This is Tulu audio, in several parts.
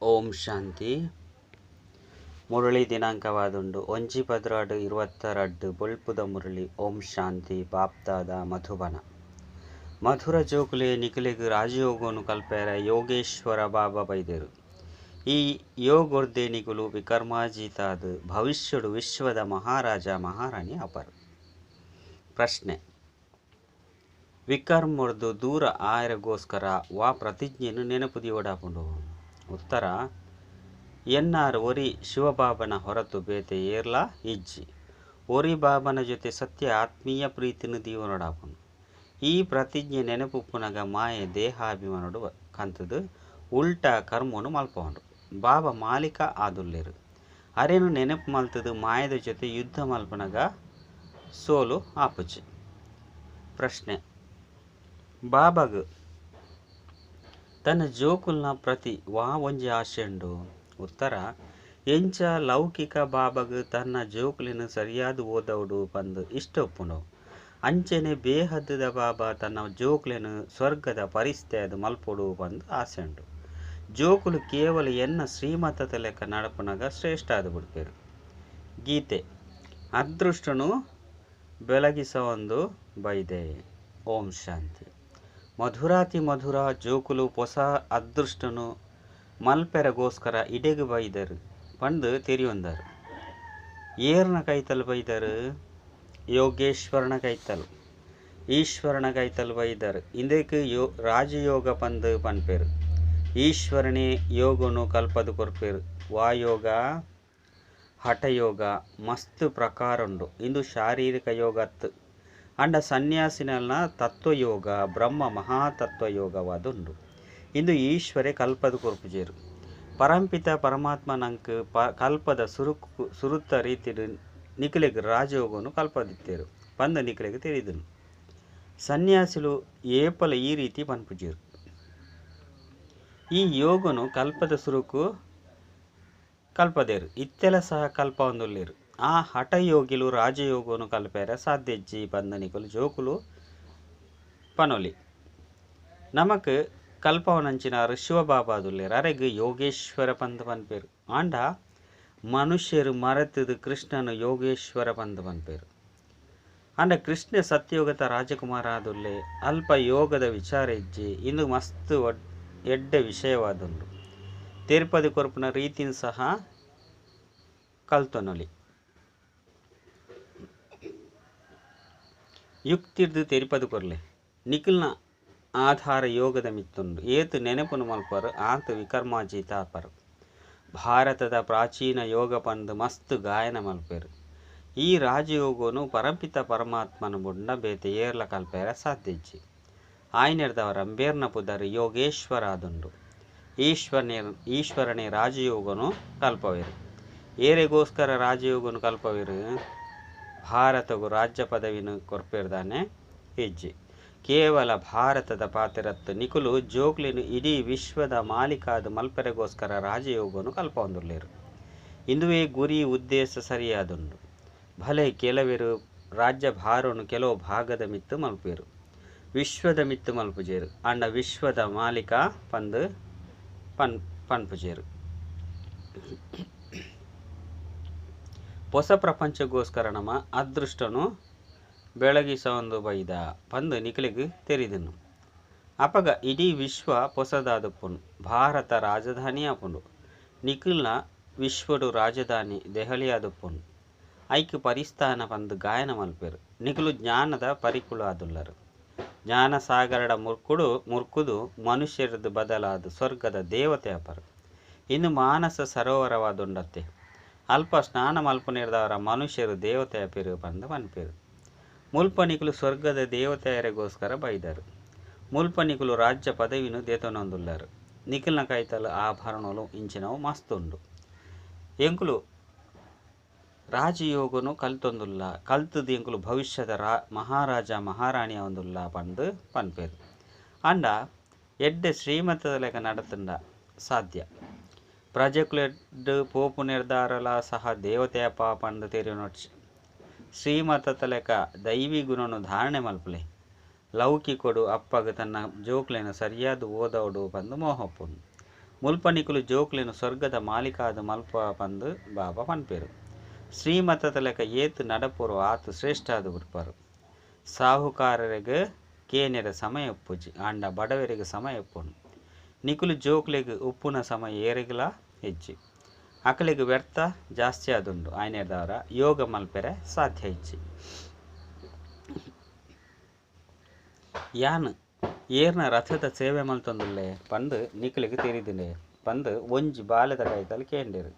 ಓಂ ಶಾಂತಿ. ಮುರಳಿ ದಿನಾಂಕವಾದುಂಡು 1/12/22 ಬೊಳ್ಪುದ ಮುರಳಿ. ಓಂ ಶಾಂತಿ. ಬಾಪ್ದಾದ ಮಧುಬನ. ಮಧುರ ಜೋಕುಲೆ ನಿಕಲೆಗ್ ರಾಜಯೋಗನು ಕಲ್ಪೆರೆ ಯೋಗೇಶ್ವರ ಬಾಬಾ ಬೈದೆರು. ಈ ಯೋಗೊರ್ದೆ ನಿಕುಲು ವಿಕರ್ಮಾಜೀತಾದ್ ಭವಿಷ್ಯಡು ವಿಶ್ವದ ಮಹಾರಾಜ ಮಹಾರಾಣಿ ಆಪರ್. ಪ್ರಶ್ನೆ: ವಿಕರ್ಮೊರ್ದು ದೂರ ಆಯೆರೆಗೋಸ್ಕರ ವಾ ಪ್ರತಿಜ್ಞೆನ್ ನೆನಪು ದೀವೊಡಾಪುಂಡು? ಉತ್ತರ: ಎನ್ನಾರ್ ಒರಿ ಶಿವಬಾಬನ ಹೊರತು ಬೇತೆ ಏರ್ಲಾ ಇಜ್ಜಿ. ಒರಿ ಬಾಬನ ಜೊತೆ ಸತ್ಯ ಆತ್ಮೀಯ ಪ್ರೀತಿನ್ ದೀವೊನೊಡಾಪುಂಡು. ಈ ಪ್ರತಿಜ್ಞೆ ನೆನಪು ಉಪ್ಪುನಗ ಮಾಯೆ ದೇಹಾಭಿಮಾನೊಡು ಕಂತುದು ಉಲ್ಟಾ ಕರ್ಮೊನು ಮಲ್ಪವುಂಡು. ಬಾಬಾ ಮಾಲೀಕ ಆದುಲ್ಲೆರ್. ಅರೆನ್ ನೆನಪು ಮಲ್ತುದು ಮಾಯೆದ ಜೊತೆ ಯುದ್ಧ ಮಲ್ಪುನಗ ಸೋಲು ಆಪುಜಿ. ಪ್ರಶ್ನೆ: ಬಾಬಾಗ್ ತನ್ನ ಜೋಕುಲ್ನ ಪ್ರತಿ ವಾ ಒಂಜಿ ಆಶೆ ಉಂಡು? ಉತ್ತರ: ಎಂಚ ಲೌಕಿಕ ಬಾಬಾಗ್ ತನ್ನ ಜೋಕುಲೆನ್ ಸರಿಯಾದ್ ಓದವೊಡು ಪಂದ್ ಇಷ್ಟ ಉಪ್ಪುಂಡು ಅಂಚನೆ ಬೇಹದ್ದ ಬಾಬಾ ತನ್ನ ಜೋಕುಲೆನ್ ಸ್ವರ್ಗದ ಫರಿಷ್ಠೆಯಾದ್ ಮಲ್ಪೊಡು ಪಂದ್ ಆಸೆ ಉಂಡು. ಜೋಕುಲು ಕೇವಲ ಎನ್ನ ಶ್ರೀಮತದ ಲೆಕ್ಕ ನಡಪುನಗ ಶ್ರೇಷ್ಠ ಆದ್ ಬುಡ್ಪೆರ್. ಗೀತೆ ಅದೃಷ್ಟನು ಬೆಳಗಿಸವೊಂದು ಬೈದೆ. ಓಂ ಶಾಂತಿ. ಮಧುರಾತಿ ಮಧುರ ಜೋಕುಲು ಪೊಸ ಅದೃಷ್ಟನು ಮಲ್ಪೆರೆಗೋಸ್ಕರ ಇಡೆಗ್ ಬೈದರ್ ಪಂದ್ ತೆರಿಯೊಂದರ್. ಏರ್ನ ಕೈತಲ್ ಬೈದರ್? ಯೋಗೇಶ್ವರನ ಕೈತಲ್, ಈಶ್ವರನ ಕೈತಲ್ ಬೈದರ್. ಇಂದೆಕ್ ರಾಜಯೋಗ ಪಂದ್ ಪನ್ಪೆರ್. ಈಶ್ವರನೇ ಯೋಗನು ಕಲ್ಪದ್ ಕೊರ್ಪೆರ್. ವಾ ಯೋಗ? ಹಠಯೋಗ. ಮಸ್ತ್ ಪ್ರಕಾರ ಉಂಡು. ಇಂದು ಶಾರೀರಿಕ ಯೋಗ ಅತ್ತ್. ಆಂಡ ಸನ್ಯಾಸಿನಲ್ನ ತತ್ವಯೋಗ ಬ್ರಹ್ಮ ಮಹಾತತ್ವ ಯೋಗವಾದುಂಡು. ಇಂದು ಈಶ್ವರೇ ಕಲ್ಪದ್ ಕೊರ್ಪುಜೆರ್. ಪರಂಪಿತ ಪರಮಾತ್ಮ ನಂಕ್ ಕಲ್ಪದ ಸುರುತ ರೀತಿಡ್ ನಿಕಲೆಗ್ ರಾಜಯೋಗನು ಕಲ್ಪದಿತ್ತೆರ್ ಪಂದ್ ನಿಕಲೆಗ್ ತೆರಿದುಂಡು. ಸನ್ಯಾಸಿಲು ಏಪಲ ಈ ರೀತಿ ಪನ್ಪುಜೆರ್. ಈ ಯೋಗನು ಕಲ್ಪದ ಸುರುಕು ಕಲ್ಪದೆರ್. ಇತ್ತೆಲ ಸಹ ಕಲ್ಪವೊಂದುಲ್ಲೆರ್. ಆ ಹಠಯೋಗಿಲು ರಾಜಯೋಗನು ಕಲ್ಪೆರೆ ಸಾಧ್ಯಜ್ಜಿ ಪಂದ್ ನಿಕುಲು ಜೋಕುಲು ಪನೊಲಿ. ನಮಕ್ ಕಲ್ಪವನಂಚಿನಾರ್ ಶಿವಬಾಬಾದುಲ್ಲೆರ್. ಅರೆಗ್ ಯೋಗೇಶ್ವರ ಪಂದ್ ಪನ್ಪೆರ್. ಆಂಡ ಮನುಷ್ಯರು ಮರೆತುದು ಕೃಷ್ಣನು ಯೋಗೇಶ್ವರ ಪಂದ್ ಪನ್ಪೆರ್. ಆಂಡ ಕೃಷ್ಣ ಸತ್ಯಯುಗದ ರಾಜಕುಮಾರ ಆದುಲ್ಲೆ. ಅಲ್ಪ ಯೋಗದ ವಿಚಾರ ಇಜ್ಜಿ. ಇಂದು ಮಸ್ತ್ ಎಡ್ಡೆ ವಿಷಯವಾದುಂಡು. ತೆರಿಪದಿ ಕೊರ್ಪುನ ರೀತಿನ್ ಸಹ ಕಲ್ತೊನೊಲಿ. ಯುಕ್ತಿರ್ದು ತೆರಿಪದಿ ಕೊರ್ಲೆ. ನಿಕಲ್ನ ಆಧಾರ ಯೋಗದ ಮಿತ್ತುಂಡು. ಏತ್ ನೆನಪುನು ಮಲ್ಪರ್ ಆತ್ ವಿಕರ್ಮಾಜೀತ ಆಪರ್. ಭಾರತದ ಪ್ರಾಚೀನ ಯೋಗ ಪಂದ್ ಮಸ್ತ್ ಗಾಯನ ಮಲ್ಪೆರ್. ಈ ರಾಜಯೋಗನು ಪರಂಪಿತ ಪರಮಾತ್ಮನ ಬುಡ್ಂಡ ಬೇತೆ ಏರ್ಲ ಕಲ್ಪೆರೆ ಸಾಧ್ಯ ಇಜ್ಜಿ. ಆಯಿನೆಡ್ದಾವರ ಅಂಬೇರ್ನ ಪುದರ್ ಯೋಗೇಶ್ವರ ಆದುಂಡು. ಈಶ್ವರನೇ ರಾಜಯೋಗನು ಕಲ್ಪವೆರ್. ಏರೆಗೋಸ್ಕರ ರಾಜಯೋಗನು ಕಲ್ಪವೆರ್? ಭಾರತಗು ರಾಜ್ಯ ಪದವಿನ ಕೊರ್ಪೆರ್ದಾನೆ ಇಜ್ಜಿ. ಕೇವಲ ಭಾರತದ ಪಾತೆರತ್ತು ನಿಕುಲು ಜೋಕ್ಲೆನ್ ಇಡೀ ವಿಶ್ವದ ಮಾಲೀಕಾದ್ ಮಲ್ಪೆರೆಗೋಸ್ಕರ ರಾಜಯೋಗನು ಕಲ್ಪವೊಂದುಲ್ಲೆರ್. ಇಂದುವೇ ಗುರಿ ಉದ್ದೇಶ ಸರಿಯಾದುಂಡು. ಭಲೆ ಕೆಲವೆರು ರಾಜ್ಯಭಾರನು ಕೆಲವು ಭಾಗದ ಮಿತ್ತ್ ಮಲ್ಪುವೆರ್. ವಿಶ್ವದ ಮಿತ್ತ್ ಮಲ್ಪುಜೆರ್. ಆಂಡ ವಿಶ್ವದ ಮಾಲೀಕ ಪಂದ್ ಪನ್ಪುಜೆರ್. ಪೊಸ ಪ್ರಪಂಚಗೋಸ್ಕರ ನಮ ಅದೃಷ್ಟನು ಬೆಳಗಿಸವೊಂದು ಬೈದ ಪಂದ್ ನಿಕಲೆಗ್ ತೆರಿದುಂಡು. ಅಪಗ ಇಡೀ ವಿಶ್ವ ಪೊಸದಾದುಪ್ಪುಂಡು. ಭಾರತ ರಾಜಧಾನಿ ಆಪುಂಡು. ನಿಕಲ್ನ ವಿಶ್ವಡು ರಾಜಧಾನಿ ದೆಹಲಿಯಾದುಪ್ಪುಂಡು. ಐಕ್ ಪರಿಸ್ಥಾನ ಪಂದ್ ಗಾಯನ ಮಲ್ಪೆರ್. ನಿಕುಲು ಜ್ಞಾನದ ಪರಿಕುಲು ಆದುಲ್ಲರ್. ಜ್ಞಾನಸಾಗರಡ ಮುರ್ಕುದು ಮನುಷ್ಯರ್ದು ಬದಲಾದ ಸ್ವರ್ಗದ ದೇವತೆ ಆಪರ್. ಇಂದು ಮಾನಸ ಸರೋವರವಾದುಂಡತ್ತೆ. ಅಲ್ಪ ಸ್ನಾನ ಮಲ್ಪುನೆರ್ದಾವರ ಮನುಷ್ಯರು ದೇವತೆ ಆಪೆರ್ ಪಂದ್ ಪನ್ಪೆರ್. ಮುಲ್ಪ ನಿಕುಲು ಸ್ವರ್ಗದ ದೇವತೆಯರೆಗೋಸ್ಕರ ಬೈದರ್. ಮುಲ್ಪ ನಿಕುಲು ರಾಜ್ಯ ಪದವಿನ ದೇತೊನೊಂದುಲ್ಲರ್. ನಿಕಲ್ನ ಕೈತಲ್ ಆಭರಣಲು ಇಂಚಿನವು ಮಸ್ತ್ ಉಂಡು. ಎಂಕುಲು ರಾಜಯೋಗನು ಕಲ್ತೊಂದುಲ್ಲ. ಕಲ್ತುದು ಎಂಕುಲು ಭವಿಷ್ಯದ ಮಹಾರಾಜ ಮಹಾರಾಣಿ ಆವೊಂದುಲ್ಲ ಪಂದ್ ಪನ್ಪೆರ್. ಆಂಡ ಎಡ್ಡೆ ಶ್ರೀಮತದ ಲೆಕ್ಕ ನಡತುಂಡ ಸಾಧ್ಯ. ಪ್ರಜೆಕುಲೆಡ್ ಪೋಪುನೆರ್ದಾರಲ ಸಹ ದೇವತೆಯಪ್ಪ ಪಂದ್ ತೆರಿಯೊನೊಡ್ಚಿ. ಶ್ರೀಮತದ ಲೆಕ್ಕ ದೈವಿ ಗುಣನು ಧಾರಣೆ ಮಲ್ಪುಲೆ. ಲೌಕಿಕೊಡು ಅಪ್ಪಗ್ ತನ್ನ ಜೋಕ್ಲೆನ್ ಸರಿಯಾದ್ ಓದವೊಡು ಪಂದ್ ಮೋಹ ಉಪ್ಪುಂಡು. ಮುಲ್ಪ ನಿಕುಲು ಜೋಕುಲೆನ್ ಸ್ವರ್ಗದ ಮಾಲೀಕಾದ್ ಮಲ್ಪ ಪಂದ್ ಬಾಬಾ ಪನ್ಪೆರ್. ಶ್ರೀಮತದ ಲೆಕ್ಕ ಏತ್ ನಡಪುವರೋ ಆತ್ ಶ್ರೇಷ್ಠ ಆದ್ ಬುಡ್ಪರ್. ಸಾಹುಕಾರೆರೆಗ್ ಕೇನೆರೆ ಸಮಯ ಉಪ್ಪುಜಿ ಆಂಡ ಬಡವರೆಗ್ ಸಮಯ ಉಪ್ಪುಂಡು. ನಿಕುಲು ಜೋಕುಲೆಗ್ ಉಪ್ಪುನ ಸಮಯ ಏರೆಗ್ಲಾ ಇಜ್ಜಿ. ಅಕಲೆಗ್ ವ್ಯರ್ಥ ಜಾಸ್ತಿ ಆದುಂಡು ಆಯ್ನೆರ್ದಾವರ ಯೋಗ ಮಲ್ಪೆರೆ ಸಾಧ್ಯ ಇಜ್ಜಿ. ಯಾನ್ ಏರ್ನ ರಥದ ಸೇವೆ ಮಲ್ತೊಂದುಲ್ಲೆ ಪಂದ್ ನಿಕಲೆಗ್ ತೆರಿದುಂಡೆ ಪಂದ್ ಒಂಜಿ ಬಾಲೆದ ಕೈತಲ್ ಕೇಂಡೆರ್.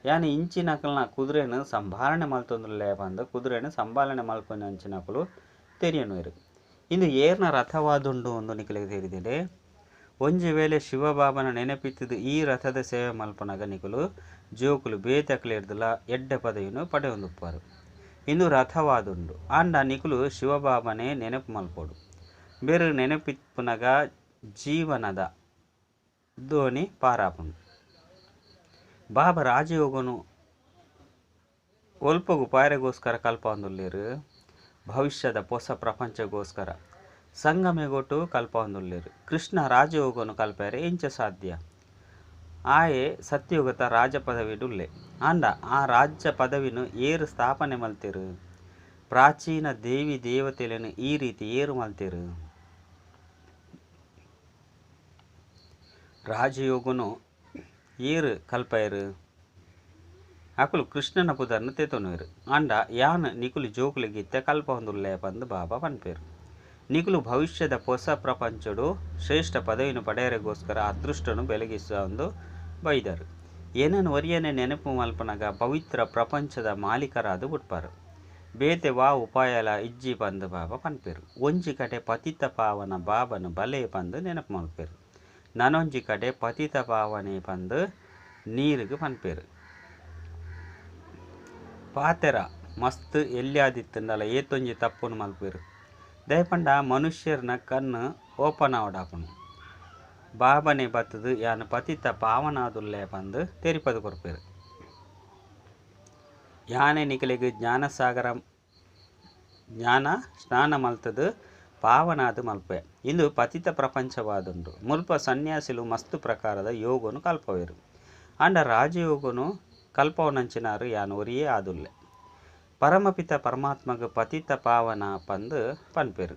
ಯಾನ್ ಇಂಚಿನಕಲ್ನ ಕುದುರೆನ್ ಸಂಭಾಲನೆ ಮಲ್ತೊಂದುಲ್ಲೆ ಪಂದ್ ಕುದುರೆನ್ ಸಂಭಾಲನೆ ಮಲ್ಪುನಂಚಿನಕುಲು ತೆರಿಯೊನುವೆರ್. ಇಂದು ಏರ್ನ ರಥವಾದುಂಡು ಇಂದು ನಿಕಲೆಗ್ ತೆರಿದುಂಡೆ. ಒಂಜಿ ವೇಳೆ ಶಿವಬಾಬನ ನೆನಪಿತ್ತುದು ಈ ರಥದ ಸೇವೆ ಮಲ್ಪನಗ ನಿಕುಲು ಜೋಕುಲು ಬೇತೆ ಅಕಲೆರ್ದುಲ ಎಡ್ಡೆ ಪದವಿನ್ ಪಡೆಯೊಂದುಪ್ಪರು. ಇಂದು ರಥವಾದುಂಡು ಆಂಡ ನಿಕುಲು ಶಿವಬಾಬನೇ ನೆನಪು ಮಲ್ಪೊಡು. ಬೇರು ನೆನಪಿಪ್ಪುನಗ ಜೀವನದ ದೋಣಿ ಪಾರಾಪುಂಡು. ಬಾಬಾ ರಾಜಯೋಗನು ಒಲ್ಪಗು ಪಾಯರೆಗೋಸ್ಕರ ಕಲ್ಪೊಂದುಲ್ಲೆರ್. ಭವಿಷ್ಯದ ಹೊಸ ಪ್ರಪಂಚಗೋಸ್ಕರ ಸಂಗಮೆಗೊಟ್ಟು ಕಲ್ಪೊಂದುಲ್ಲೆರ್. ಕೃಷ್ಣ ರಾಜಯೋಗನು ಕಲ್ಪೆರೆ ಎಂಚ ಸಾಧ್ಯ. ಆಯೆ ಸತ್ಯಯುಗತ ರಾಜ ಪದವಿಡುಲ್ಲೆ ಆಂಡ ಆ ರಾಜ್ಯ ಪದವಿನ್ ಏರ್ ಸ್ಥಾಪನೆ ಮಲ್ತೆರ್. ಪ್ರಾಚೀನ ದೇವಿ ದೇವತೆಲೆನ್ ಈ ರೀತಿ ಏರ್ ಮಲ್ತೆರ್. ರಾಜಯೋಗನು ಏರ್ ಕಲ್ಪಯೆರ್. ಅಕುಲು ಕೃಷ್ಣನ ಪುದರ್ನ್ ತೆತೊನುವೆರ್. ಆಂಡ ಯಾನ್ ನಿಕುಲು ಜೋಕುಲೆಗ್ ಇತ್ತೆ ಕಲ್ಪೊಂದುಲ್ಲೆ ಪಂದ್ ಬಾಬಾ ಪನ್ಪೆರ್. ನಿಕುಲು ಭವಿಷ್ಯದ ಹೊಸ ಪ್ರಪಂಚೊಡು ಶ್ರೇಷ್ಠ ಪದವಿನ್ ಪಡೆಯರೆಗೋಸ್ಕರ ಅದೃಷ್ಟನು ಬೆಳಗಿಸೊಂದು ಬೈದರ್. ಏನನ್ ಒರಿಯನೆ ನೆನಪು ಮಲ್ಪನಗ ಪವಿತ್ರ ಪ್ರಪಂಚದ ಮಾಲೀಕರಾದ್ ಬುಡ್ಪರ್. ಬೇತೆ ವಾ ಉಪಾಯಲ ಇಜ್ಜಿ ಪಂದ್ ಬಾಬಾ ಪನ್ಪೆರ್. ಒಂಜಿ ಕಡೆ ಪತಿತ ಪಾವನ ಬಾಬನ್ ಬಲೆ ಪಂದ್ ನೆನಪು ಮಲ್ಪೆರ್. ನನೊಂಜಿ ಕಡೆ ಪತಿತ ಪಾವನೆ ಪಂದ್ ನೀರುಗ್ ಪನ್ಪೆರ್. ಪಾತೆರ ಮಸ್ತ್ ಎಲ್ಯಾದಿತ್ತುಂಡಲ ಏತೊಂಜಿ ತಪ್ಪುನು ಮಲ್ಪೆರ್. ದಯಪಂಡ ಮನುಷ್ಯರ್ನ ಕಣ್ಣು ಓಪನ್ ಆವಡಾಪುಂಡು. ಬಾಬನೆ ಬತ್ತುದು ಯಾನ್ ಪತಿತ ಪಾವನಾದುಲ್ಲೆ ಪಂದ್ ತೆರಿಪದು ಕೊರ್ಪೆರ್. ಯಾನೆ ನಿಕಲೆಗ್ ಜ್ಞಾನಸಾಗರ ಜ್ಞಾನ ಸ್ನಾನ ಮಲ್ತುದು ಪಾವನಾದ್ ಮಲ್ಪೆ. ಇಂದು ಪತಿತ ಪ್ರಪಂಚವಾದುಂಡು. ಮುಲ್ಪ ಸನ್ಯಾಸಿಲು ಮಸ್ತ್ ಪ್ರಕಾರದ ಯೋಗನು ಕಲ್ಪವೆರ್. ಆಂಡ ರಾಜಯೋಗನು ಕಲ್ಪವನಂಚಿನಾರು ಯಾನ್ ಒರಿಯೇ ಆದುಲ್ಲೆ. ಪರಮಪಿತ ಪರಮಾತ್ಮಗ್ ಪತಿತ ಪಾವನ ಪಂದ್ ಪನ್ಪೆರ್.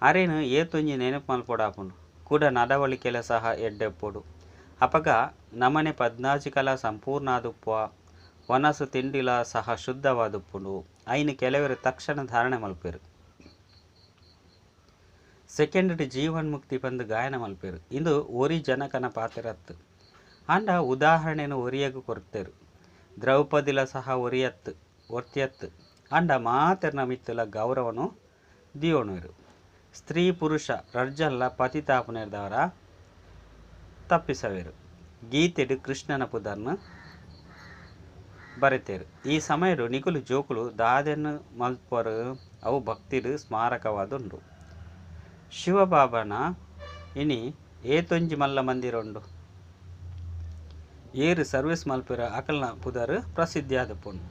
ಅರೆನ್ ಏತೊಂಜಿ ನೆನಪು ಮಲ್ಪೊಡಾಪುಂಡು. ಕುಡ ನಡವಳಿಕೆಲ ಸಹ ಎಡ್ಡೆಪ್ಪೊಡು. ಅಪಗ ನಮನೆ ಪದ್ನಾಜಿ ಕಲಾ ಸಂಪೂರ್ಣ ಆದುಪ್ಪುವ. ವನಸು ತಿಂಡಿಲ ಸಹ ಶುದ್ಧವಾದುಪ್ಪುಂಡು. ಐನ್ ಕೆಲವರು ತಕ್ಷಣ ಧಾರಣೆ ಮಲ್ಪೆರ್. ಸೆಕೆಂಡ್ ಜೀವನ್ ಮುಕ್ತಿ ಪಂದ್ ಗಾಯನ ಮಲ್ಪೆರ್. ಇಂದು ಒರಿ ಜನಕನ ಪಾತೆರತ್ತು. ಆಂಡ ಉದಾಹರಣೆನ್ ಒರಿಯಗ್ ಕೊರ್ತೆರ್. ದ್ರೌಪದಿಲ ಸಹ ಒರಿಯತ್ತು ಒರ್ತಿಯತ್ತು. ಆಂಡ ಮಾತೆರ್ನ ಮಿತ್ತುಲ ಗೌರವನು ದಿಯೋಣುವೆರ್. ಸ್ತ್ರೀ ಪುರುಷ ರಡ್ಜನ್ಲ ಪತಿತಾಪುನೆರ್ದವರ ತಪ್ಪಿಸವೆರ್. ಗೀತೆಡ್ ಕೃಷ್ಣನ ಪುದರ್ನ್ ಬರೆತೆರ್. ಈ ಸಮಯಡ್ ನಿಕುಲು ಜೋಕುಲು ದಾದೆನ್ ಮಲ್ಪರು ಅವು ಭಕ್ತಿಡ್ ಸ್ಮಾರಕವಾದುಂಡು. ಶಿವಬಾಬನ ಇನಿ ಏತೊಂಜಿ ಮಲ್ಲ ಮಂದಿರ ಉಂಡು. ಏರ್ ಸರ್ವಿಸ್ ಮಲ್ಪೆರ್ ಅಕಲ್ನ ಪುದರ್ ಪ್ರಸಿದ್ಧಿ ಆದುಪ್ಪುಂಡು.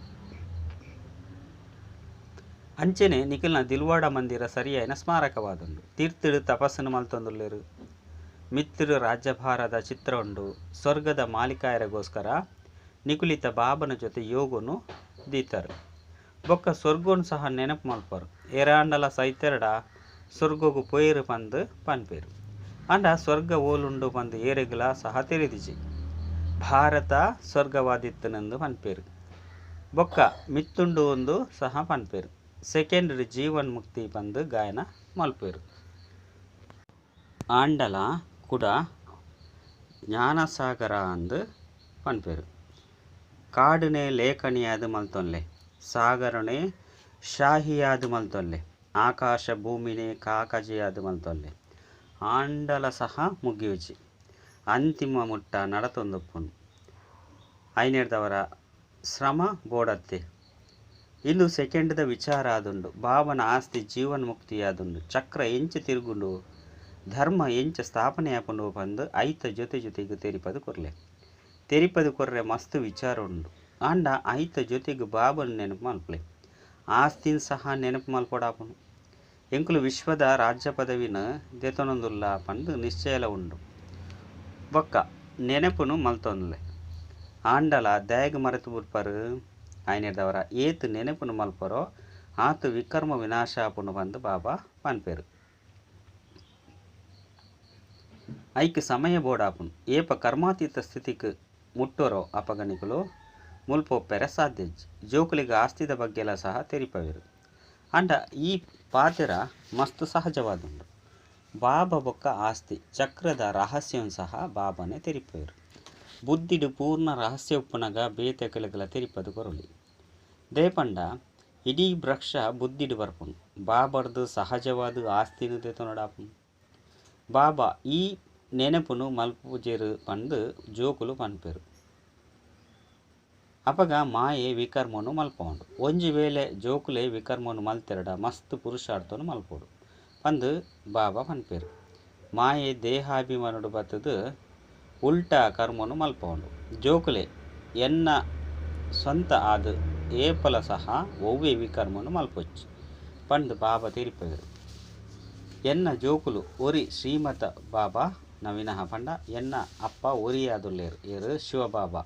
ಅಂಚನೆ ನಿಕಲ್ನ ದಿಲ್ವಾಡ ಮಂದಿರ ಸರಿಯಾಯಿನ ಸ್ಮಾರಕವಾದುಂಡು. ತೀರ್ಥಡು ತಪಸ್ಸನ್ನು ಮಲ್ತೊಂದುಲ್ಲೆರ್. ಮಿತ್ತುಡು ರಾಜ್ಯಭಾರದ ಚಿತ್ರ ಉಂಡು. ಸ್ವರ್ಗದ ಮಾಲೀಕಾಯರೆಗೋಸ್ಕರ ನಿಕುಲಿತ ಬಾಬನ ಜೊತೆ ಯೋಗನು ದೀತರ್. ಬೊಕ್ಕ ಸ್ವರ್ಗನ್ ಸಹ ನೆನಪು ಮಲ್ಪರು. ಏರಾಂಡಲ ಸೈತೆರಡ ಸ್ವರ್ಗಗು ಪೋಯೆರು ಪಂದ್ ಪನ್ಪೆರ್. ಆಂಡ ಸ್ವರ್ಗ ಓಲುಂಡು ಪಂದ್ ಏರೆಗ್ಲಾ ಸಹ ತೆರಿದಿಜಿ. ಭಾರತ ಸ್ವರ್ಗವಾದಿತ್ತುಂದು ಪನ್ಪೆರ್. ಬೊಕ್ಕ ಮಿತ್ತುಂಡು ಇಂದು ಸಹ ಪನ್ಪೆರ್. ಸೆಕೆಂಡ್ ಜೀವನ್ ಮುಕ್ತಿ ಪಂದ್ ಗಾಯನ ಮಲ್ಪೆರ್. ಆಂಡಲ ಕುಡ ಜ್ಞಾನಸಾಗರ ಅಂದ್ ಪನ್ಪೆರ್. ಕಾಡುನೆ ಲೇಖನಿಯಾದ್ ಮಲ್ತೊನ್ಲೆ. ಸಾಗರನೆ ಶಾಹಿಯಾದ್ ಮಲ್ತೊನ್ಲೆ. ಆಕಾಶ ಭೂಮಿನೇ ಕಾಕಜಿಯಾದ್ ಮಲ್ತೊನ್ಲೆ. ಆಂಡಲ ಸಹ ಮುಗಿಯುಜಿ. ಅಂತಿಮ ಮುಟ್ಟ ನಡತೊಂದುಪ್ಪುಂಡು. ಐನೆರ್ದವರ ಶ್ರಮ ಬೋಡತ್ತೆ. ಇಂದು ಸೆಕೆಂಡ್ದ ವಿಚಾರ ಆದುಂಡು. ಬಾಬನ ಆಸ್ತಿ ಜೀವನ್ ಮುಕ್ತಿಯಾದುಂಡು. ಚಕ್ರ ಎಂಚ ತಿರುಗುಂಡು ಧರ್ಮ ಎಂಚ ಸ್ಥಾಪನೆ ಆಪುಂಡು ಪಂದ್ ಐತ ಜೊತೆ ಜೊತೆಗ್ ತೆರಿಪದು ಕೊರ್ಲೆ. ತೆರಿಪದು ಕೊರ್ರೆ ಮಸ್ತ್ ವಿಚಾರ ಉಂಡು. ಆಂಡ ಐತ ಜೊತೆಗ್ ಬಾಬನ್ ನೆನಪು ಮಲ್ಪಲೆ. ಆಸ್ತಿನ್ ಸಹ ನೆನಪು ಮಲ್ಪೊಡಾಪುಂಡು. ಎಂಕುಲು ವಿಶ್ವದ ರಾಜ್ಯ ಪದವಿನ ದೆತೊನೊಂದುಲ್ಲ ಪಂದ್ ನಿಶ್ಚಯಲ ಉಂಡು. ಬೊಕ್ಕ ನೆನಪುನು ಮಲ್ತೊನ್ಲೆ ಆಂಡಲ ದಾಯೆಗ್ ಮರೆತು ಬುಡ್ಪರ್ ಆಯ್ನೆಡ್ದಾವರ ಏತ್ ನೆನಪುನು ಮಲ್ಪರೋ ಆತ್ ವಿಕರ್ಮ ವಿನಾಶ ಆಪುಂಡು ಪಂದ್ ಬಾಬಾ ಪನ್ಪೆರ್. ಐಕ್ ಸಮಯ ಬೋಡಾಪುಂಡು. ಏಪ ಕರ್ಮಾತೀತ ಸ್ಥಿತಿಕ್ ಮುಟ್ಟೋರೋ ಅಪಗ ನಿಕುಲು ಮುಲ್ಪ ಉಪ್ಪೆರೆ ಸಾಧ್ಯ ಇಜ್ಜಿ. ಜೋಕುಲೆಗ್ ಆಸ್ತಿದ ಬಗ್ಗೆಲ ಸಹ ತೆರಿಪವೆರ್. ಆಂಡ ಈ ಪಾತೆರ ಮಸ್ತ್ ಸಹಜವಾದುಂಡು. ಬಾಬಾ ಬೊಕ್ಕ ಆಸ್ತಿ ಚಕ್ರದ ರಹಸ್ಯನ್ ಸಹ ಬಾಬಾನೆ ತೆರಿಪವೆರ್. ಬುದ್ಧಿಡ್ ಪೂರ್ಣ ರಹಸ್ಯ ಉಪ್ಪುನಗ ಬೇತೆಕಲೆಗಳ ತೆರಿಪದು ಕೊರೊಲಿ. ದೇಪಂಡ ಇಡೀ ವೃಕ್ಷ ಬುದ್ಧಿಡ್ ಬರ್ಪುಂಡು. ಬಾಬರ್ದು ಸಹಜವಾದ ಆಸ್ತಿನ ದೆತೊನೊಡಾಪುಂಡು. ಬಾಬಾ ಈ ನೆನಪುನು ಮಲ್ಪುಜೆರ್ ಪಂದ್ ಜೋಕುಲು ಪನ್ಪೆರ್. ಅಪಗ ಮಾಯೆ ವಿಕರ್ಮನು ಮಲ್ಪೌಂಡು. ಒಂಜಿ ವೇಳೆ ಜೋಕುಲೆ ವಿಕರ್ಮನು ಮಲ್ತೆರಡ ಮಸ್ತ್ ಪುರುಷಾರ್ಥನು ಮಲ್ಪೊಡು ಪಂದ್ ಬಾಬಾ ಪನ್ಪೆರ್. ಮಾಯೆ ದೇಹಾಭಿಮಾನಡು ಬತ್ತದು ಉಲ್ಟಾ ಕರ್ಮನು ಮಲ್ಪೌಂಡು. ಜೋಕುಲೆ ಎನ್ನ ಸ್ವಂತ ಆದ್ ಏಪಲ ಸಹ ಒವ್ವೆ ವಿಕರ್ಮನು ಮಲ್ಪೊಚ್ಚಿ ಪಂದ್ ಬಾಬಾ ತೆರಿಪವೆರ್. ಎನ್ನ ಜೋಕುಲು ಒರಿ ಶ್ರೀಮತ ಬಾಬಾ ನವೀನಃ ಪಂಡ ಎನ್ನ ಅಪ್ಪ ಒರಿಯಾದುಲ್ಲೇರ್ ಏರ್ ಶಿವಬಾಬಾ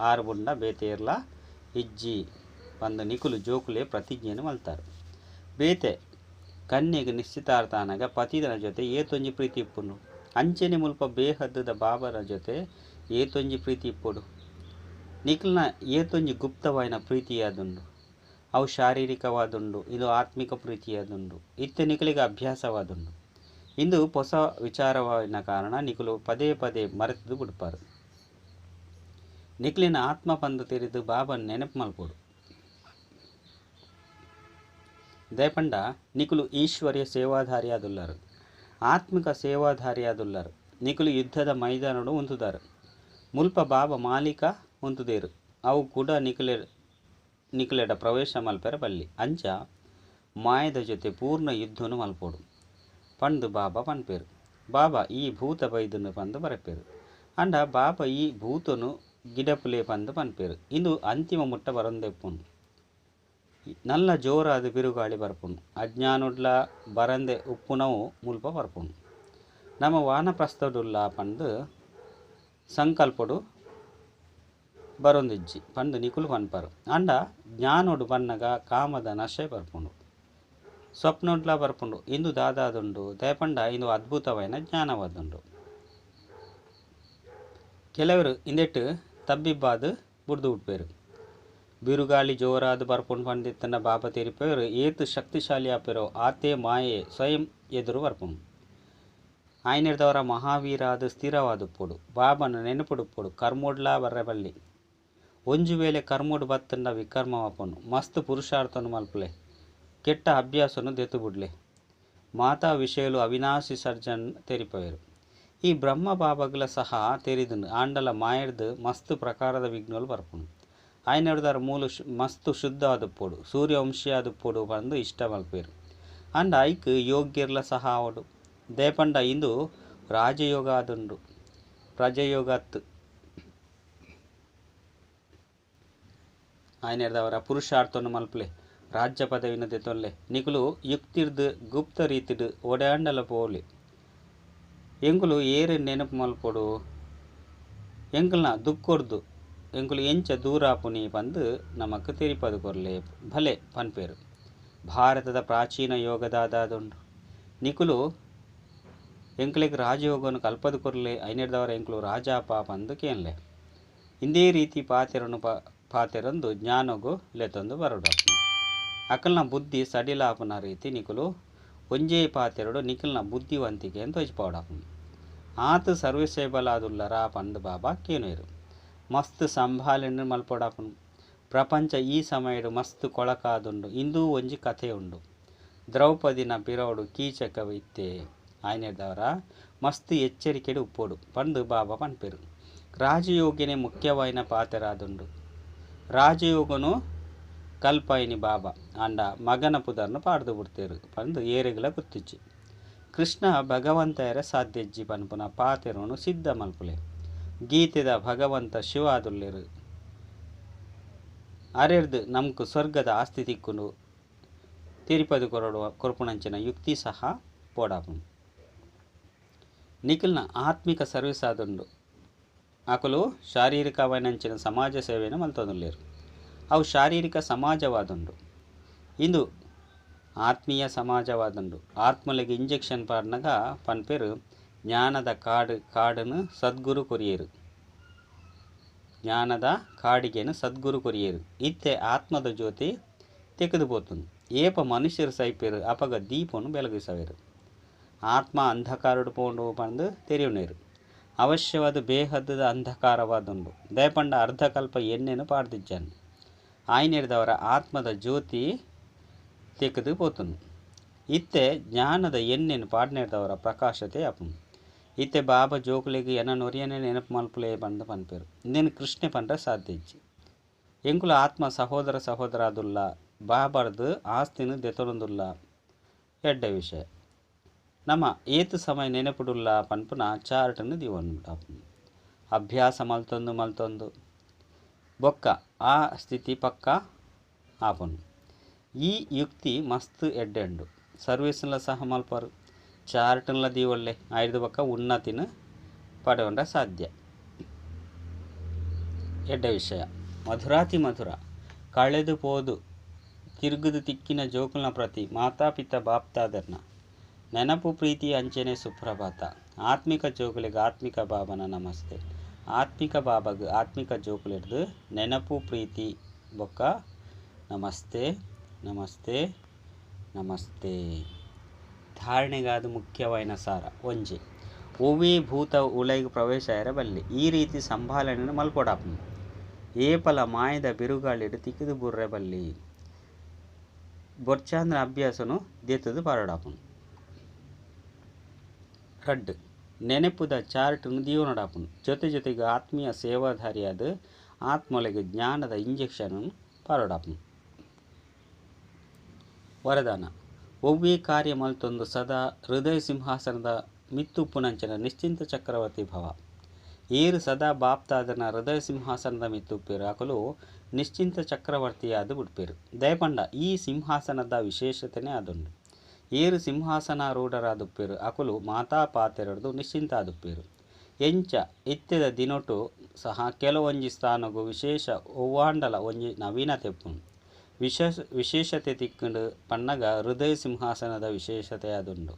ಆರು ಬುಂಡ ಬೇತೆ ಏರ್ಲ ಇಜ್ಜಿ ಪಂದ್ ನಿಕುಲು ಜೋಕುಲೆ ಪ್ರತಿಜ್ಞೆನ್ ಮಲ್ತಾರ್. ಬೇತೆ ಕನ್ಯೆಗ್ ನಿಶ್ಚಿತಾರ್ಥ ಆನಗ ಪತಿನ ಜೊತೆ ಏತೊಂಜಿ ಪ್ರೀತಿ ಇಪ್ಪುಂಡು. ಅಂಚೆನೆ ಮುಲ್ಪ ಬೇಹದ್ದುದ ಬಾಬನ ಜೊತೆ ಏತೊಂಜಿ ಪ್ರೀತಿ ಇಪ್ಪೊಡು. ನಿಕುಲ್ನ ಏತೊಂಜಿ ಗುಪ್ತವಾಯಿನ ಪ್ರೀತಿಯಾದುಂಡು. ಅವು ಶಾರೀರಿಕವಾದುಂಡು, ಇದು ಆತ್ಮಿಕ ಪ್ರೀತಿಯಾದುಂಡು. ಇತ್ತೆ ನಿಕುಲಿಗೆ ಅಭ್ಯಾಸವಾದುಂಡು. ಇಂದು ಹೊಸ ವಿಚಾರವಾಯಿನ ಕಾರಣ ನಿಕುಲು ಪದೇ ಪದೇ ಮರೆತುದು ಬಿಡ್ಪಾರು. ನಿಕ್ಲಿನ ಆತ್ಮ ಪಂದು ತೆರಿದು ಬಾಬನ್ ನೆನಪು ಮಲ್ಪೊಡು. ದಯಪಂಡ ನಿಕುಲು ಈಶ್ವರ್ಯ ಸೇವಾಧಾರಿಯಾದುಲ್ಲರು, ಆತ್ಮಿಕ ಸೇವಾಧಾರಿಯಾದುಲ್ಲರು. ನಿಕುಲು ಯುದ್ಧದ ಮೈದಾನಡು ಉಂತುದಾರು. ಮುಲ್ಪ ಬಾಬಾ ಮಾಲೀಕ ಉಂತುದೇರು. ಅವು ಕೂಡ ನಿಕುಲೆಡ ಪ್ರವೇಶ ಮಲ್ಪೆರ ಬಲ್ಲಿ. ಅಂಚ ಮಾಯದ ಜೊತೆ ಪೂರ್ಣ ಯುದ್ಧನು ಮಲ್ಪೊಡು ಪಂದು ಬಾಬಾ ಪನ್ಪೆರ್. ಬಾಬಾ ಈ ಭೂತ ಬೈದುನು ಪಂದು ಬರಪೆರ್. ಅಂಡ ಬಾಬಾ ಈ ಭೂತನು ಗಿಡಪುಲೆ ಪಂದು ಪನ್ಪೆರ್. ಇಂದು ಅಂತಿಮ ಮುಟ್ಟ ಬರಂದೆಪ್ಪುಂಡು. ನಲ್ಲ ಜೋರಾದ ಬಿರುಗಾಳಿ ಬರ್ಪುಂಡು. ಅಜ್ಞಾನೊಡ್ಲ ಬರಂದೆ ಉಪ್ಪುನವು ಮುಲ್ಪ ಬರ್ಪುಂಡು. ನಮ್ಮ ವಾನಪ್ರಸ್ಥಡುಲ್ಲ ಪಂದು ಸಂಕಲ್ಪಡು ಬರೊಂದಿಜ್ಜಿ ಪಂದು ನಿಕುಲು ಪನ್ಪರು. ಅಂಡ ಜ್ಞಾನೊಡು ಬನ್ನಗ ಕಾಮದ ನಶೆ ಬರ್ಪುಂಡು, ಸ್ವಪ್ನೊಡ್ಲ ಬರ್ಪುಂಡು. ಇಂದು ದಾದಾದುಂಡು ದಯಪಂಡ ಇಂದು ಅದ್ಭುತವಾಯಿನ ಜ್ಞಾನವಾದುಂಡು. ಕೆಲವರು ಇಂದೆಟ್ಟು ತಬ್ಬಿಬ್ಬಾದ್ ಬುಡ್ದು ಉಡ್ಪೇರು. ಬಿರುಗಾಳಿ ಜೋರಾದ ಬರ್ಪುಂಡು ಪಂದಿತ್ತನ ಬಾಬಾ ತೆರಿಪೇರು. ಏತ್ ಶಕ್ತಿಶಾಲಿ ಆಪೆರೋ ಆತೇ ಮಾಯೆ ಸ್ವಯಂ ಎದುರು ಬರ್ಪುಂಡು. ಆಯ್ನೆಡ್ದವರ ಮಹಾವೀರಾದ ಸ್ಥಿರವಾದುಪ್ಪೊಡು, ಬಾಬನ ನೆನಪುಡುಪ್ಪೊಡು. ಕರ್ಮೊಡ್ಲಾ ಬರ್ರೆ ಬಲ್ಲಿ. ಒಂಜಿ ವೇಳೆ ಕರ್ಮೊಡು ಬತ್ತಂಡ ವಿಕರ್ಮವಾಪುಂಡು. ಮಸ್ತ್ ಪುರುಷಾರ್ಥನು ಮಲ್ಪುಲೆ, ಕೆಟ್ಟ ಅಭ್ಯಾಸನು ದೆತ್ತು ಬುಡ್ಲೆ. ಮಾತಾ ವಿಷಯಲು ಅವಿನಾಶಿ ಸರ್ಜನ್ ತೆರಿಪವೇರು. ಈ ಬ್ರಹ್ಮ ಬಾಬಾಗ್ಲ ಸಹ ತೆರಿದುಂಡು. ಆಂಡಲ ಮಾಯರ್ದು ಮಸ್ತ್ ಪ್ರಕಾರದ ವಿಘ್ನಗಳು ಬರ್ಪುಂಡು. ಆಯ್ನೆಡ್ದಾರ ಮೂಲು ಮಸ್ತ್ ಶುದ್ಧ ಆದುಪ್ಪೊಡು, ಸೂರ್ಯವಂಶಿ ಆದುಪ್ಪೊಡು ಪಂದು ಇಷ್ಟ ಮಲ್ಪೇರು. ಅಂಡ ಐಕ್ ಯೋಗ್ಯರ್ಲ ಸಹ ಆವೊಡು. ದಯಪಂಡ ಇಂದು ರಾಜಯೋಗ ಆದುಂಡು, ಪ್ರಜಯೋಗತ್. ಆಯ್ನೆಡ್ದವರ ಪುರುಷಾರ್ಥವನ್ನು ಮಲ್ಪಲೆ, ರಾಜ್ಯ ಪದವಿನ ದೆತೊನ್ಲೆ. ನಿಕುಲು ಯುಕ್ತಿರ್ದು ಗುಪ್ತ ರೀತಿಡ್ ಓಡಾಂಡಲ ಪೋಲಿ. ಎಂಕುಲು ಏರು ನೆನಪು ಮಲ್ಪೊಡು, ಎಂಕುಲ್ನ ದುಕ್ಕೊರ್ದು ಎಂಕುಲು ಎಂಚ ದೂರಾಪುನಿ ಪಂದು ನಮಕ್ ತೆರಿಪದು ಕೊರ್ಲೆ ಭಲೆ ಪನ್ಪೇರು. ಭಾರತದ ಪ್ರಾಚೀನ ಯೋಗದಾದಾದುಂಡು. ನಿಕುಲು ಎಂಕುಲೆಗ್ ರಾಜಯೋಗನು ಕಲ್ಪದು ಕೊರ್ಲೆ, ಐನೆಡ್ದವರ ಎಂಕುಲು ರಾಜಾಪ ಪಂದು ಕೇನ್ಲೆ. ಇಂದೇ ರೀತಿ ಪಾತೆರನು ಪಾತೆರಂದು ಜ್ಞಾನಗು ಲೆತ್ತೊಂದು ಬರೊಡಾಪುಂಡು. ಅಕಲ್ನ ಬುದ್ಧಿ ಸಡಿಲಾಪುನ ರೀತಿ ನಿಕುಲು ಒಂಜೇ ಪಾತೆರಡು ನಿಕುಲ್ನ ಬುದ್ಧಿವಂತಿಕೆ ಅಂತ ತೋಜಿಪಾವಡಾಪುಂಡು. ಆತು ಸರ್ವಿಸೇಬಲಾದುಲ್ಲರ ಪಂದು ಬಾಬಾ ಕೇನುವೆರು. ಮಸ್ತ್ ಸಂಭಾಲನೆ ಮಲ್ಪೊಡಾಪುಂಡು. ಪ್ರಪಂಚ ಈ ಸಮಯಡು ಮಸ್ತ್ ಕೊಳಕಾದುಂಡು. ಇಂದೂ ಒಂಜಿ ಕಥೆ ಉಂಡು. ದ್ರೌಪದಿನ ಪಿರವುಡು ಕೀಚಕ ಇತ್ತೆ. ಆಯ್ನೆಡ್ದವರ ಮಸ್ತ್ ಎಚ್ಚರಿಕೆಡು ಉಪ್ಪೊಡು ಪಂದು ಬಾಬಾ ಪನ್ಪೆರು. ರಾಜಯೋಗಿನೇ ಮುಖ್ಯವಾಯಿನ ಪಾತೆರಾದುಂಡು. ರಾಜಯೋಗನು ಕಲ್ಪಾಯಿನಿ ಬಾಬಾ ಅಂಡ ಮಗನ ಪುದರ್ನು ಪಾಡ್ದು ಬಿಡ್ತೇರು ಪಂದು ಏರೆಗ್ಲ ಗೊತ್ತಿಜ್ಜಿ. ಕೃಷ್ಣ ಭಗವಂತೆಯರ ಸಾಧ್ಯಜ್ಜಿ ಪನ್ಪುನ ಪಾತೆರನು ಸಿದ್ಧ ಮಲ್ಪುಲೆ. ಗೀತೆದ ಭಗವಂತ ಶಿವ ಆದುಲ್ಲೇರು. ಅರೆರ್ದು ನಮ್ಕ್ ಸ್ವರ್ಗದ ಆಸ್ತಿ ತಿಕ್ಕುಂಡು ತಿರುಪತಿ ಕೊರಡುವ ಕೊರ್ಪುಣಂಚಿನ ಯುಕ್ತಿ ಸಹ ಪೋಡಾಪುಂಡು. ನಿಖಿಲ್ನ ಆತ್ಮಿಕ ಸರ್ವಿಸ್ ಆದುಂಡು. ಅಕುಲು ಶಾರೀರಿಕವಾಯಿನಂಚಿನ ಸಮಾಜ ಸೇವೆಯನ್ನು ಮಲ್ತೊಂದುಲ್ಲೆರ್. ಅವು ಶಾರೀರಿಕ ಸಮಾಜವಾದುಂಡು. ಇಂದು ಆತ್ಮೀಯ ಸಮಾಜವಾದುಂಡು. ಆತ್ಮಲೆಗ್ ಇಂಜೆಕ್ಷನ್ ಪಾಡ್ನಗ ಪನ್ಪೆರ್ ಜ್ಞಾನದ ಕಾಡು ಕಾಡನ್ನು ಸದ್ಗುರು ಕೊರಿಯೆರ್. ಜ್ಞಾನದ ಕಾಡಿಗೆನು ಸದ್ಗುರು ಕೊರಿಯೆರ್. ಇತ್ತೆ ಆತ್ಮದ ಜ್ಯೋತಿ ತೆಗೆದು ಪೋತುಂಡು. ಏಪ ಮನುಷ್ಯರು ಸೈಪೆರ್ ಅಪಗ ದೀಪನು ಬೆಳಗಿಸವೆರ್. ಆತ್ಮ ಅಂಧಕಾರಡು ಪೋಂಡು ಪಂದು ತೆರಿಯುನೇರು. ಅವಶ್ಯವಾದ ಬೇಹದ್ದದ ಅಂಧಕಾರವಾದುಂಡು. ದಯಪಂಡ ಅರ್ಧಕಲ್ಪ ಎಣ್ಣೆನು ಪಾಡ್ದಿಜ್ಜಾನು. ಆಯ್ನೆರ್ದವರ ಆತ್ಮದ ಜ್ಯೋತಿ ತೆಗೆದು ಪೋತುಂಡು. ಇತ್ತೆ ಜ್ಞಾನದ ಎಣ್ಣೆನು ಪಾಡ್ನೆರ್ದವರ ಪ್ರಕಾಶತೆ ಆಪುಂಡು. ಇತ್ತೆ ಬಾಬಾ ಜೋಕುಲೆಗ್ ಎನ ನೊರಿಯನೆ ನೆನಪು ಮಲ್ಪುಲೆ ಪಂದ್ ಪನ್ಪೆರ್. ಇಂದೆನ್ ಕೃಷ್ಣೆ ಪಂಡ ಸಾಧ್ಯ ಇಜ್ಜಿ. ಎಂಕುಲು ಆತ್ಮ ಸಹೋದರ ಸಹೋದರಾದುಲ್ಲ. ಬಾಬರ್ದು ಆಸ್ತಿನ ದೆತೊನೊಂದುಲ್ಲ. ಎಡ್ಡೆ ವಿಷಯ. ನಮ ಏತ್ ಸಮಯ ನೆನಪುಡುಲ್ಲ ಪನ್ಪುನ ಚಾರ್ಟ್ನು ದೀವೊಂಡು. ಅಭ್ಯಾಸ ಮಲ್ತೊಂದು ಮಲ್ತೊಂದು ಬೊಕ್ಕ ಆ ಸ್ಥಿತಿ ಪಕ್ಕ ಆಪುಂಡು. ಈ ಯುಕ್ತಿ ಮಸ್ತ್ ಎಡ್ಡೆ ಉಂಡು. ಸರ್ವೀಸ್ನ್ಲ ಸಹ ಮಲ್ಪರು. ಚಾರ್ಟ್ನ್ಲ ದೀವೊಳ್ಳೆ ಆಯ್ದು ಬೊಕ್ಕ ಉನ್ನತಿನ ಪಡೆಯೊಂಡ ಸಾಧ್ಯ. ಎಡ್ಡೆ ವಿಷಯ. ಮಧುರಾತಿ ಮಧುರ ಕಳೆದು ಪೋದು ತಿರುಗುದು ತಿಕ್ಕಿನ ಜೋಕುಲ್ನ ಪ್ರತಿ ಮಾತಾಪಿತ ಬಾಪ್ತಾದರ್ನ ನೆನಪು ಪ್ರೀತಿ ಅಂಚನೆ ಸುಪ್ರಭಾತ. ಆತ್ಮಿಕ ಜೋಕುಲೆಗ್ ಆತ್ಮಿಕ ಬಾಬನ ನಮಸ್ತೆ. ಆತ್ಮಿಕ ಬಾಬಗ್ ಆತ್ಮಿಕ ಜೋಕುಲೆಡ್ದು ನೆನಪು ಪ್ರೀತಿ ಬೊಕ್ಕ ನಮಸ್ತೆ ನಮಸ್ತೆ ನಮಸ್ತೆ. ಧಾರಣೆಗಾದ ಮುಖ್ಯವಾಯಿನ ಸಾರ ಒಂಜಿ ಒವ್ವೇ ಭೂತ ಉಲೈಗ್ ಪ್ರವೇಶ ಆಯೆರೆ ಬಲ್ಲಿ. ಈ ರೀತಿ ಸಂಭಾಲನೆನ್ ಮಲ್ಪೊಡಾಪುಂಡು. ಏಪಲ ಮಾಯದ ಬಿರುಗಾಳಿಡ್ ತಿಕ್ಕಿದು ಬುರ್ರೆ ಬಲ್ಲಿ. ಬೊರ್ಚಾಂದಿನ ಅಭ್ಯಾಸನು ದೆತ್ತುದು ಪಾಡೊಡಾಪುಂಡು. ರಡ್ಡ್ ನೆನಪುದ ಚಾರ್ಟ್ನು ದೀವೊನೊಡಾಪುಂಡು. ಜೊತೆ ಜೊತೆಗೆ ಆತ್ಮೀಯ ಸೇವಾಧಾರಿಯಾದ ಆತ್ಮೊಲೆಗ್ ಜ್ಞಾನದ ಇಂಜೆಕ್ಷನ್ ಪಾಡೊಡಾಪುಂಡು. ವರದಾನ ಒವ್ವೇ ಕಾರ್ಯ ಮಲ್ತೊಂದು ಸದಾ ಹೃದಯ ಸಿಂಹಾಸನದ ಮಿತ್ತುಪ್ಪುನಂಚಿನ ನಿಶ್ಚಿಂತ ಚಕ್ರವರ್ತಿ ಭವ. ಏರು ಸದಾ ಬಾಪ್ತಾದನ ಹೃದಯ ಸಿಂಹಾಸನದ ಮಿತ್ತುಪ್ಪೆರು ಅಕುಲು ನಿಶ್ಚಿಂತ ಚಕ್ರವರ್ತಿಯಾದ ಬಿಡ್ಪೆರು. ದಯಪಂಡ ಈ ಸಿಂಹಾಸನದ ವಿಶೇಷತೆನೇ ಆದುಂಡು. ಏರು ಸಿಂಹಾಸನಾರೂಢರಾದುಪ್ಪೆರು ಅಕುಲು ಮಾತಾ ಪಾತೆರಡ್ದು ನಿಶ್ಚಿಂತ ಆದುಪ್ಪೆರು. ಎಂಚ ಇತ್ತೆದ ದಿನೊಟು ಸಹ ಕೆಲವೊಂಜಿ ಸ್ಥಾನಗು ವಿಶೇಷ ಒವ್ವಾಂಡಲ ಒಂಜಿ ನವೀನತೆ ಉಪ್ಪುಂಡು. ವಿಶೇಷತೆ ತಿಕ್ಕುಂಡು ಪನ್ನಗ ಹೃದಯ ಸಿಂಹಾಸನದ ವಿಶೇಷತೆ ಆದುಂಡು.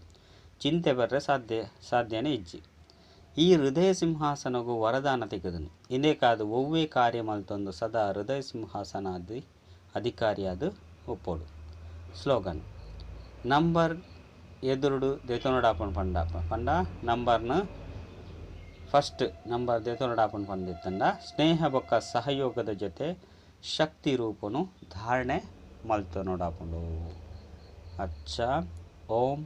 ಚಿಂತೆ ಬರ್ರೆ ಸಾಧ್ಯನೇ ಇಜ್ಜಿ. ಈ ಹೃದಯ ಸಿಂಹಾಸನಗು ವರದಾನ ತಿಕ್ಕುದುಂಡು. ಇಂದೇಕಾದು ಒವ್ವೇ ಕಾರ್ಯ ಮಲ್ತೊಂದು ಸದಾ ಹೃದಯ ಸಿಂಹಾಸನಾದಿ ಅಧಿಕಾರಿಯಾದ ಒಪ್ಪೋಡು. ಸ್ಲೋಗನ್ ನಂಬರ್ ಎದುರುಡು ದೆತೊನೊಡಾಪುಂಡು ಪಂಡ ಪಂಡ ನಂಬರ್ನ ಫಸ್ಟ್ ನಂಬರ್ ದೆತೊನೊಡಾಪುಂಡು ಪಂದಿತ್ತಂಡ ಸ್ನೇಹ ಬೊಕ್ಕ ಸಹಯೋಗದ ಜೊತೆ ಶಕ್ತಿ ರೂಪನು ಧಾರಣೆ ಮಲ್ತೊನೊಡಾಪುಂಡು. ಅಚ್ಚ ಓಂ.